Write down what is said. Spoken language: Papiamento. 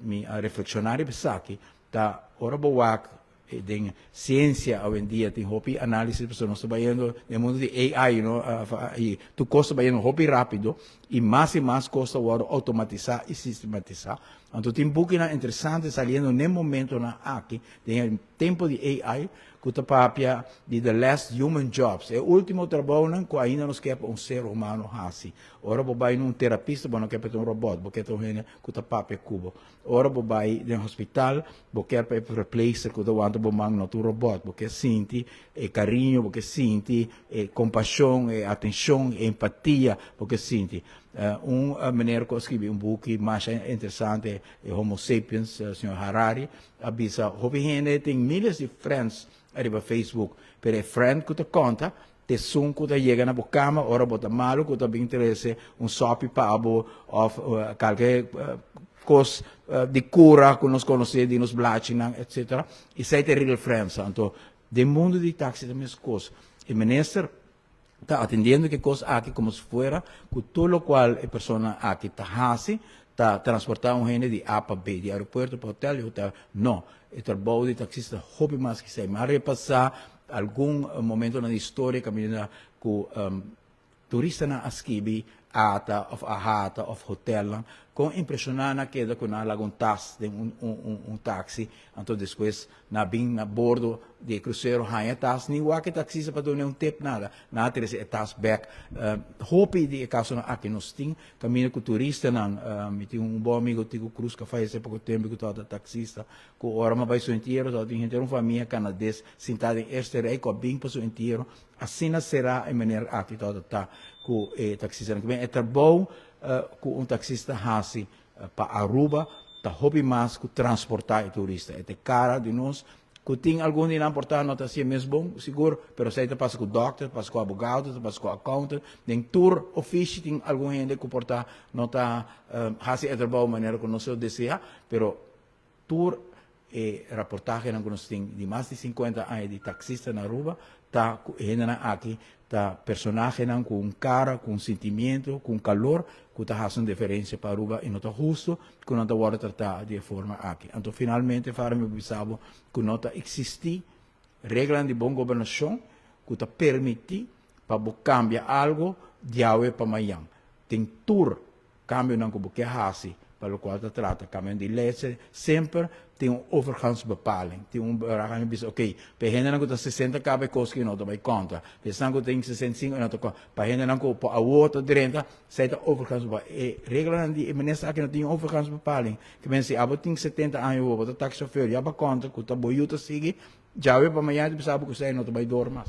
Mi a reflekshoná riba esaki, ta ora bo wak den siensia awendia tin hopi análisis, pasobra nos ta bayendo den mundu di AI, i tur kos ta bayendo hopi rápido i mas kos ta wòrdu outomatisá i sistematisá. Anto tin bukinan interesante saliendo n'e momentonan aki den e tempu di AI ku ta papia di the last human jobs, e último trabounan ku ainda nos ke pa un ser humano hasi. Ora bo bai na un terapista, bo no ke pa ta un robòt, bo ke ta un hende ku ta papia ku bo. Ora bo bai den hospital, bo kier pa e verpleegster ku ta wanta bo man no ta un robòt. Bo ke sinti e kariño, bo ke sinti e kompashon, e atenshon, e empatia, bo ke sinti. Un meneer ku a skibi un buki masha interesante, e Homo Sapiens, señor Harari, a bisa hopi hende tin miles di friends ariba Facebook, pero e friend ku ta konta ta esun ku ta yega na bo kama ora bo ta malu, ku ta bin trese un sòpi pa bo òf kalke kos di kura ku nos konosé di nos blachinan etsetera. Esei ta e real friends. Anto den mundu di taksi ta meskos. E minister ta atendiendo ke kos aki komo si fuera ku tur lokual e persona aki ta hasi ta transportá un hende di A pa B, di aeropuerto pa hotel, di hotel. No, e trabou di taksista ta hopi mas ke esei. Mi a repasá algun momentonan di historia kaminda ku turistanan a skibi ata òf ahata òf hotelnan kon impreshoná nan a keda ku nan a laga un tas den un taksi, anto despues nan a bin na bordo di e krusero haña e tas, ni wak e taksista pa dun'e un tip nada, nan a trese e tas bèk. Hopi di e kasonan aki nos tin kaminda ku turistanan, mi tin un bon amigo Tico Cruz ku a fayesé poko tempu ku tabata taksista, ku ora mi a bai su entiero tabatin henter un famia kanades sintá den eerste rij ku a bin pa su entiero. Asina será e manera aki tabata ta ku e taksistanan. Ku e trabou ku un taksista hasi pa Aruba ta hopi mas ku transportá e turista. E ta e kara di nos ku tin algun di nan por ta no ta hasi e mes bon, sigur, pero esei ta pasa ku dòkter, ta pasa ku abogado, ta pasa ku accountant. Den tur ofishi tin algun hende ku por ta no ta hasi e trabou manera ku nos lo deseá, pero tur e raportahenan ku nos tin di mas di 50 aña di taksista na Aruba ta ku e hendenan aki ta personahenan ku un kara, ku un sentimiento, ku un kalor ku ta hasi un diferensia pa Aruba i no ta husto ku nan ta wòrdu tratá di e forma aki. Anto finalmente Fara mi bisa bo ku no ta eksistí reglanan di bon gobernashon ku ta permití pa bo kambia algu diawe pa mañan. Den tur kambionan ku bo ke hasi pa lokual ta trata kambionan di lei etcetera, semper tin un overgangsbepaling, tin un beraha mi bisa ok, pa e hendenan ku ta 60 kaba e kos ki no ta bai konta, pa esnan ku tin 65 e no ta konta, pa hendenan ku por awor ta drenta, esei ta overgangsbepaling. E reglanan di e minister aki no tin overgangsbepaling, ke men si abo tin 70 aña awor bo ta taxi chauffeur ya bo konta ku ta bo yu ta sigui, djawe pa mañana ta bisa bo ku esei no ta bai dor mas.